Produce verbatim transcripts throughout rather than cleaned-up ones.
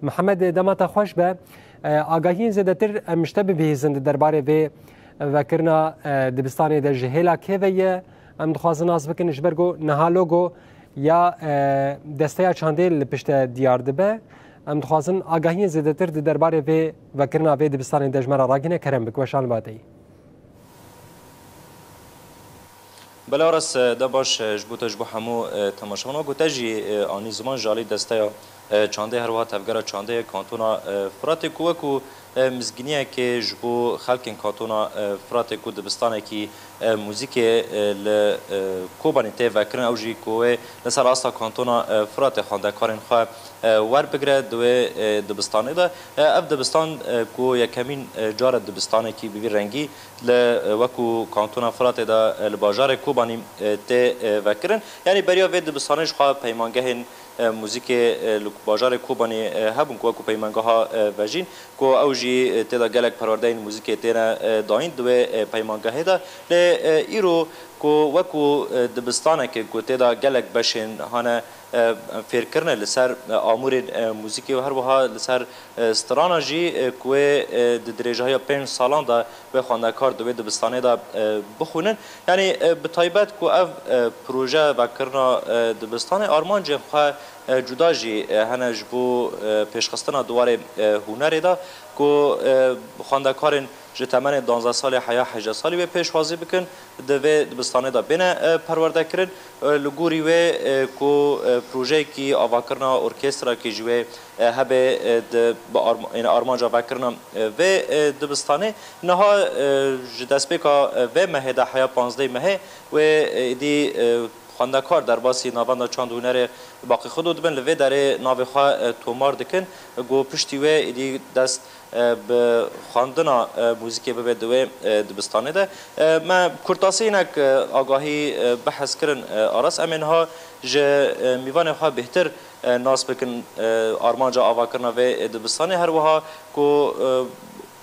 Mihemed, dema te xweş be. E, agahiyên zêdetir em ji te bibihîzin di derbarê vê vekirina, e, dibistanê de ji hêla kê ve ye? Em dixwazin nas bikin ji ber ku niha logo ya, e, desteya çandê li pişt te diyar dibe. Em dixwazin agahiyên zêdetir di derbarê vê vekirina vê dibistanê de ji me re ragihîne, kerem bik, weşan ba te yî. Belê Aras, e, de baş, e, ji bo te, ji bo hemû, e, temaşevan. Wekî te jî, e, anî ziman, ji alî desteya, e, çandê, her wiha tevgera çandê kantona, e, Firatê, ku wekî, e, mizgîniyekê ji bo xelkên kantona, e, Firatê ku dibistanekî, e, muzîkê, e, li, e, Kobanê tê vekirin, ew jî ku wê li ser asta kantona, e, Firatê xwendekarên xwe, e, werbigire di wê, e, dibistanê de. E, ev dibistan, e, ku yekemîn, e, car e dibistanekî bi vî rengî li, e, wekû Kantona Firatê de, e, li bajarê Kobanî, e, tê, e, vekirin. Yanî beriya vê dibistanê jixwe peymangehên, e, muzîkê, e, li bajarê Kobanî, e, hebûn ku wekû peymangeha, e, vejîn, ku ew jî, e, tê de gelek perwerdeyên muzîkê têne, e, dayîn di wê, e, peymangehê de. Lê, e, îro ku wekû, e, dibistaneke ku tê de gelek beşên hane, e, fêrkirine li ser, e, amûrên, e, muzîkê û her wiha li ser, e, strana jî, e, ku wê, e, di dirêjahiya pênc salan de wê xwendekar di wê dibistanê de, e, bixwînin. Yanî, e, bi taybet ku ev, e, proje vekirina, e, dibistanê armancên xwe, e, cuda jî, e, hene ji bo, e, pêşxistina di warê, e, hunerê de ku, e, xwendekarên ji temenê duwazdeh salî heya hejdeh salî wê pêşwazî bikin, di vê dibistanê de bêne, e, perwerdekirin, e, li gorî wê, e, ku, e, projeyekî avakirina orkestrakî ji wê, e, hebe, e, di, bi arm-, yanî armanca vekirina, e, vê, e, dibistanê. Niha, e, ji destpêka, e, vê mehê de heya panzdeh mehê wê, e, êdî, e, xwendekar derbasî Navenda Çand û Hunerê Baqî Xudo dibin, li vê derê navê xwe, e, tomar dikin, ku piştî wê êdî dest, e, bi xwendina, e, muzîkê bibe di wê, e, dibistanê de. E, me kurtasî hinek, e, agahî, e, behs kirin, e, Aras. Em ê niha ji, e, mîvanê xwe bêhtir, e, nas bikin, e, armanca avakirina vê, e, dibistanê. Her wiha ku, e,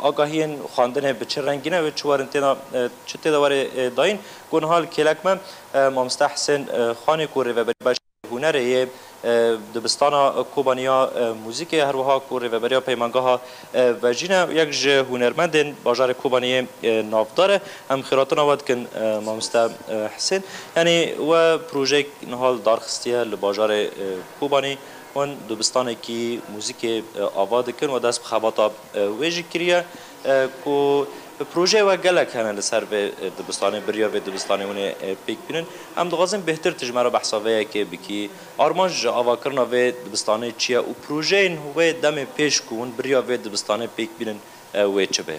agahiyên xwendinê bi çi rengî ne wê çi werin têna, e, çi tê de were, e, dayîn. Ku niha li kêlek me, e, Mamoste Hisên, e, Xanê ku rêveberê beşê hunerê yê, e, dibistana Kobaniya, e, muzîkê, her wiha ku rêveberiya peymangeha, e, vejîne, yek ji hunermendên bajarê Kobaniyê, e, navdar e. Em xêratina we dikin, e, Mamoste, e, Hisên. Yanî we projeyek niha li dar xistiye li bajarê, e, Kobanî. Hûn dibistanekî muzîkê, e, ava dikin, we dest bi xebata, e, wê jî kiriye, e, ku projeyê we gelek hene li ser vê, e, dibistanê, biriya vê dibistanê hûn ê, e, pêk bînin. Em dixwazin bêhtir tu ji me re behsa vê yekê bikî. Armanc ji avakirina vê dibistanê çi ye û projeyên wê demê pêş ku hûn biriya vê dibistanê pêk bînin, e, wê çi be?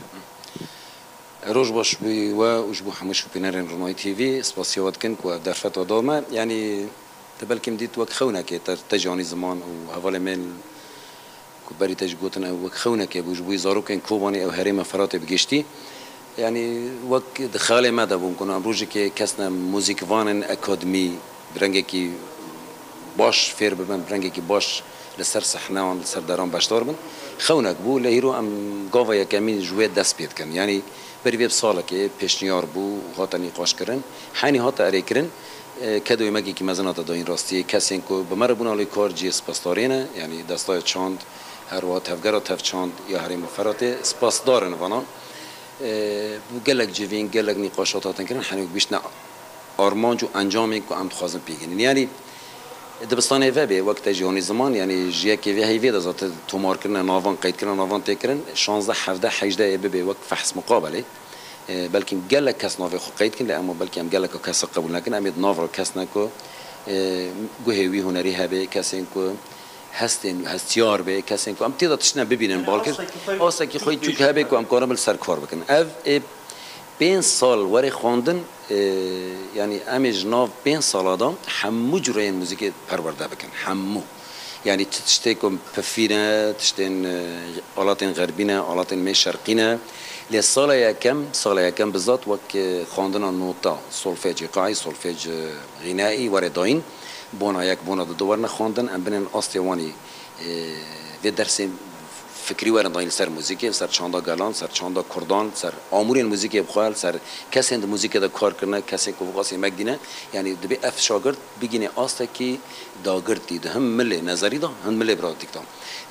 Roj baş ji bo we û ji bo hemû şopînerên Ronahî T V. Spasiya we dikin ku ev derfeta da me. Yanî te belkî min dît wek xewnekê, te, te jî anî ziman û hevalê me ku berî te jî gotin ew wek xewnekê bû ji bo zarokên Kobanê û herêma Firatê bi giştî. Yanî wek di xeyalê me de bûm ku em rojekê kesne muzîkvanên akademî bi rengekî baş fêr bibin, bi rengekî baş li ser sehneyan, li ser deran beşdar bin. Xewnek bû, lê hîro em gava yekemîn ji wê dest pê dikin. Yanî berî vê bi salekê pêşniyar bû û hate nîqaşkirin. Heynî hate erêkirin. E, kedoyê me yekî mezin hate dayîn rastiyê. Kesên ku bi me re bûn alîkar cihê spasdarê ne, yanî Destaya Çand, her wiha Tevgera Tevçand ya Herêma Firatê, spasdar in vana. E, bi gelek civîn, gelek nîqaşat hatin kirin, henî wek bîştine armanc û encamên ku em dixwazin pêk bînin. Yanî dibistanê vebê, wek te jî anî ziman, yanî ji yekê vê heyvê de zaten tomarkirine navan, qeydkirine navan tê kirin, şazdeh, hevdeh, hejdeh ê bibe wek fehs muqabelê. E, belkî gelek kes navê xwe qeyd kin, lê ema belkî em geleka kesa qebûl nekin, em ê di nav re kes ne ku, e, guhê wî hunerî hebe, kesên ku hestên, hestiyar be, kesên ku em tê de tiştine bibînin, balkir astekî xwe çûk hebe ku em karin li ser kar bikin. Ev ê pênc sal were xwendin, e, yanî em ê ji nav pênc sala de hemû cureyên muzîkê perwerde bikin, hemû. Yanî ti tiştê ku pifî ne, tiştên, e, alatên xerbî ne, alatên me şerqî ne. Lê sala yekem, sala yekem bizat wek, e, xwendina nota, solfej îqaî, solfej, e, ɣînaî were dayîn. Bona yek, bona du, du werine xwendin, em binên astê wanî, e, vê dersê fikrî werin dayîn li ser muzîkê, li ser çanda gelan, li ser çanda kurdan, li ser amûrên muzîkê bi xwe, li ser kesên di muzîkê de kar kirine, kesên ku vixwasî emek dîne. Yanî divê ev şagirt bigîne astekî dagirtî di hin milê nezerî de, hin milê pratîk de.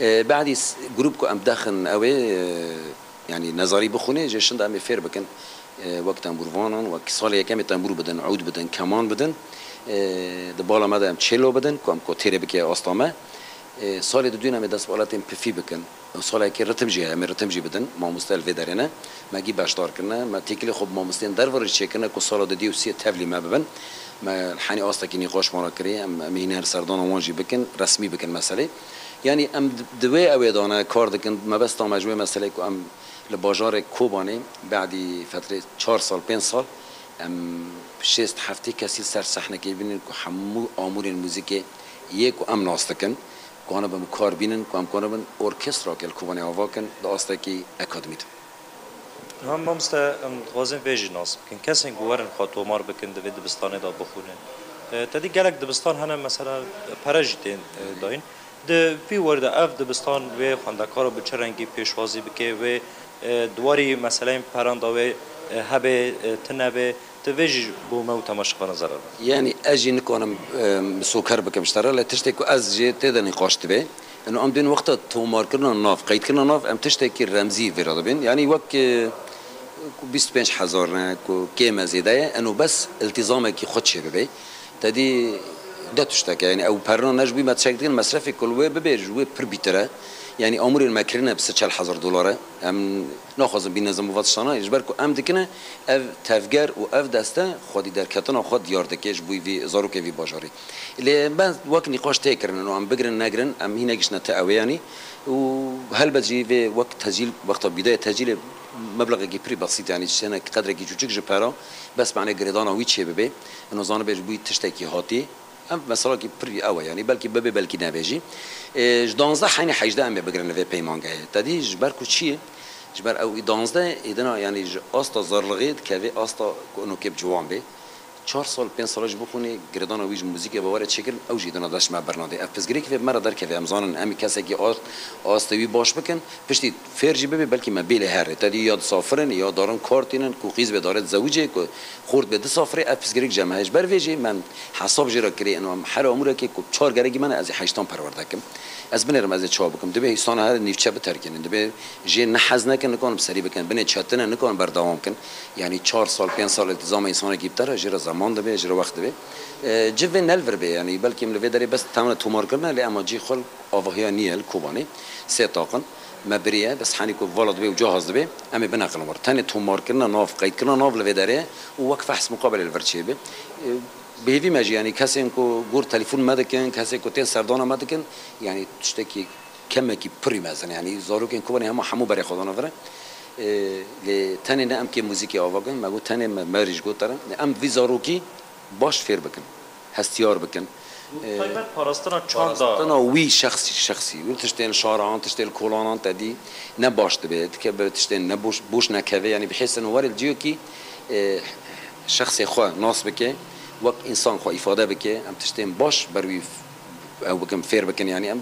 E, badî s-, grûp ku em dexin ew ê, e, yanî nezarî bixwîne, jê şinda em ê fêr bikin. E, wek tembûrvanan, wek salê yekemê tembûr bidin, ûd bidin, keman bidin. E, di bala me de em çêlo bidin, ku em ku têrê bike asta me. E, salê didûyîn em ê dest bi aletên pifî bikin. Salekê ritim jî heye, em ê ritim jî bidin. Mamoste li vê derê ne. Me gî beşdar kirine. Me têkilê xwe bi mamosteyên derve re jî çêkirine ku sala didî û siyê tevlî me bibin. Me li henî astekî nîqaş me re kirî. Em, em ê hîne li serdana wan jî bikin, resmî bikin meselê. Yanî em di, di wê ewê de ne kar dikin. Mebesta me ji wê meselê ku em li bajarê Kobanê, badî fetrê çar sal, pênc sal, em şêst heftê kesî li ser sehnekê bînin ku hemû amûrên muzîkê yê ku em nas dikin, ku hane bi kar bînin, ku em kanibin orkestrakê li Kobanê ava kin di astekî akademî de. Niha mamoste, em dixwazin vê jî nas bikin. Kesên ku werin xwe tomar bikin, di vê dibistanê de bixwînin. E, te dî gelek dibistan hene, mesela pere jî tên, e, dayîn. Di vî wer de ev dibistan wê xwendekara bi çi rengî pêşwazî bike, wê, e, di warî meseleyên peran de wê, e, hebe, e, tune be, tu vê jî bo me û temaşevanan zerar be. Yanî ez jî nikanim, e, misoker bikim ji te re, lê tiştê ku ez jê tê de nîqaş dibe. Ino em dên wexta tomarkirina nav, qeydkirina nav, em tiştekî remzî vê re dibên. Yanî wek, e, ku bîst û pênc hezar ne, ku kêm e zêde ye, ino bes iltîzamekî xwe çê bibe. Te dî de tiştek e, yanî ew perna ne ji bo me tiştek dikin, mesrefê ku li wê bibê ji wê pir bîtir e. Yanî amûrên me kirine bi sê çel hezar dolar e. Em naxwazin bîne zimbûva tiştana, ji ber ku em dikine, ev tevger û ev deste xwedî derketina xwe diyar dike ji bo vî zarokê vî bajarî. Lê me wek nîqaş tê kirin, û em bigirin negirin, em hîne giştine te ew ê yanî. Û helbet jî vê wek tecîl, wexta bîdayê tecîlê meblexekî pirî besît, yanî çenek qedrekî çûçik ji pera, bes mane girêdana wî çê bibe. Ino zanibe ji bo wî tiştekî hatî. Ev meselakî pirî ew e, yanî belkî bibe, belkî nebe jî. E, ji danzdeh henî hejdeh em ê bigirin li vê peymangehê. Te dî ji ber ku çi ye? Ji ber ew ê danzdeh êdina, yanî ji asta zarlixê dikeve asta ku ino kê bi ciwan bê. Çar sal, pênc sala jî bixwînê, girêdana wî ji muzîkê ve were çêkirin, ew jî dina dest me bernadê. Ev pirsgirêkî vê me re derkeve, em zanin, em ê kesekî a-, astê wî baş bikin, piştî fêr jî bibe, belkî me bêlê here. Te dî ya disafirin, ya darin kar tînin, ku qîz bê dare dizewicê, ku xort bê disafirê, ev pirsgirêk ji me heye. Ji ber vê jî me hesab jê re kirî, ino em here amûrekê ku çar gerekî me ne, ez ê heştan perwerde kim. Ez binêrim, ez ê çawa bikim? Divê îsana here nîvçe biterkînin, divê jê nehez nekin, nikarin bi serî bikin, binê çetin e, nikarin berdewam kin. Yanî çar sal, pênc sal îltîzama însanekî bi te re, jê re zeman divê, jê re wext divê. E, cih vê ne li vir bê, yanî belkî em li vê derê bes temine tomar kirine, lê ema cî xwe li avahiya nîye li Kobanê. Sê taqin, me biriye, bes henî ku vala dibê û cahaz dibê, em ê bineqilin wir. Tenê tomarkirina nav, qeydkirina nav li vê derê û wek fehs muqabelê li vir çêbe. E, bi hêvî me jî, yanî kesên ku gor telefon me dikin, kesê ku tên serdana me dikin, yanî tiştekî kemekî pirî mezin e. Yanî zarokên Kobanê hema hemû berê xwe dana vir e. E, lê tenê ne em kê muzîkê ava kin, me got tenê me, me rî ji got te re. Em vî zarokî baş fêr bikin, hestiyar bikin. E, taybet parastina çanda. Parastina wî şexsî, şexsî. Wî tiştên şaran, tiştên kolanan te dî ne baş dibe. Dike bi tiştên ne boş, boş nekeve. Yanî bihêsin û were ciyokî, e, şexsê xwe nas bike, wek însan xwe îfade bike. Em tiştên baş ber wî ew bikin, fêr bikin. Yanî em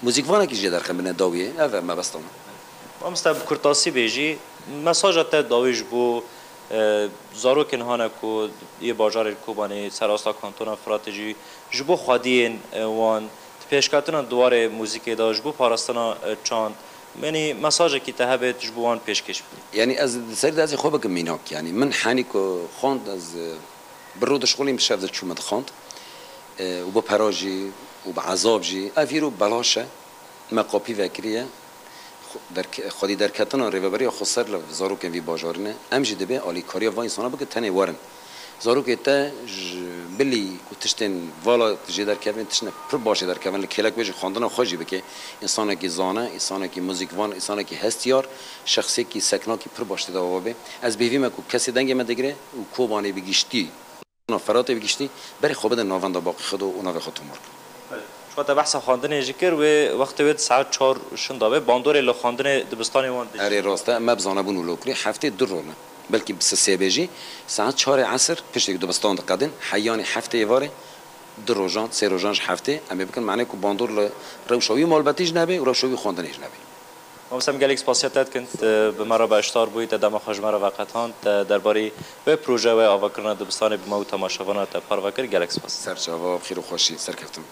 muzîkvanekî jê derxin bine dawiyê. Ev e mebesta me. Mamoste, bi kurtasî bêjî, mesaja te dawî ji bo, e, zarokên hane ku yê bajarê Kobanê, ser asta kantona Firatê jî, ji bo xwediyên, e, wan, di pêşketina di warê muzîkê de, ji bo parastina, e, çand, yanî mesajekî te hebe, tu ji bo wan pêşkêş bikî. Yanî ez di serî de ez ê xwe bikim mînak, yanî min henî ku xwend, ez, e, bi rû dişixulîm, bi şev de çû min dixwend. E, û bi pera jî û bi ezab jî. Ev îro belaş e. Me qapî vekiriye. Xwe-, derke-, xwedî derketina rêveberiya xweser li zarokên vî bajarî ne. Em jî divê alîkariya van însana bikin, tenê werin. Zarokê te ji bilî ku tiştên vala jê derkevin, tiştine pir baş jê derkevin, li kêlek wê jî xwendina xwe jî bike. Însanekî zane, însanekî muzîkvan, însanekî hestiyar, şexsiyekî seknakî pir baş tê de ava be. Ez bêvî me ku kesê dengê me digire û Kobanê bi giştî, Firatê bi giştî, berê xwe bidin navenda Baqî Xido û navê xwe tomar kin. Belê. Ji xwe te behsa xwendinê jî kir, wê wextê wê di saet çar şinda be, bandorê li xwendinê dibistanê wan dijî. Erê rast e, me bi zanebûn wilo kirî, heftê du roj ne. Belkî bi sê bê jî, saet çarê esir piştî ku dibistan diqedin, heyanî heftê êvarê, du rojan, sê rojan ji heftê, em ê bikin, mane ku bandor li rewşa wî malbetî jî nebe û rewşa wî xwendinê jî nebe. Mamoste, em gelek spasiya te dikin, te bi me re beşdar bûyî, te dema xwe ji me re veqetand, te derbarî vê proje, wê avakirina dibistanê bi me û temaşevana te parve kir. Gelek spas. Serçava bi xêr û xweşî, serkeftin.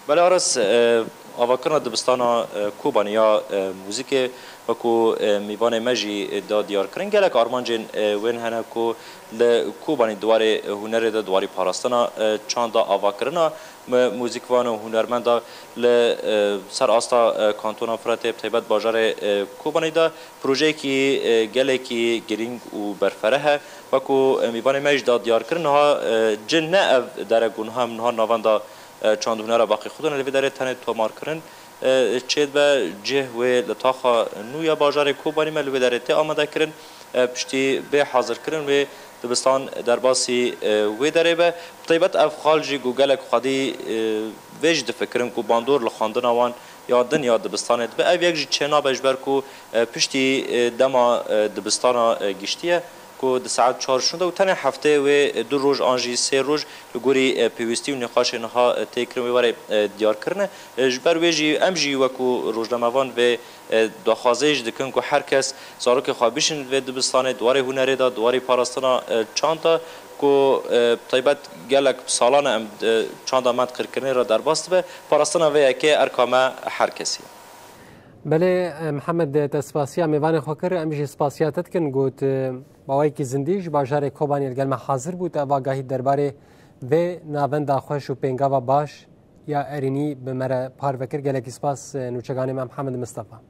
Belê Aras, e, avakirina dibistana, e, Kobanî ya, e, muzîkê, wekû, e, mîvanê me jî, e, da diyarkirin, gelek armancên, e, wên hene ku li Kobanî di warê hunerê de, di warê parastina, e, çanda, avakirina muzîkvan û hunermenda li, e, ser asta, e, kantona Firatê, bi taybet bajarê, e, Kobanî de projeyekî, e, gelekî girîng û berfireh e. Wekû, e, mîvanê me jî da diyarkirin, niha, e, cil ne ev dere ku niha em niha navenda, e, çand û hunera Baqê Xwedûn e, li vê derê tenê tomarkirin, e, çêdibe. Cih wê li taxa nû ya bajarê Kobanî me li wê derê tê amadekirin. E, piştî bê hazirkirin wê dibistan derbasî, e, wê derê be. Bi taybet ev xal jî ku gelek xwedî, e, vê jî difikirin ku bandor li xwendina wan ya din ya dibistanê dibe. Ev yek jî çênabe ji ber ku, e, piştî, e, dema, e, dibistana, e, giştiye ku di saet çar şûnde û tenê hefteyê wê, e, du roj an jî sê roj li gorî, e, pêwîstî û nîqaşê niha, e, tê kirin wê were, e, diyar kirine. E, ji ber wê jî em jî wekû rojnamevan vê, e, daxwazê jî dikin ku her kes zarokê xwe bişînin vê dibistanê, di warê hunerê de, di warê parastina, e, çanda ku, e, bi taybet gelek bi salan e em, e, çanda me di qirkirinê re derbas dibe. Parastina vê yekê erka me her kesî ye. Belê, e, Mihemed, te spasiya mêvanê xwe kir, em jî spasiya te dikin. Got, e, bi awayekî zindî ji bajarê Kobanê li gel me hazir bû, te ev agahî derbarê vê navenda xweş û pêngava baş ya erênî bi me re parve kir. Gelekî spas, e, nûçeganê me Mihemed Mistefa.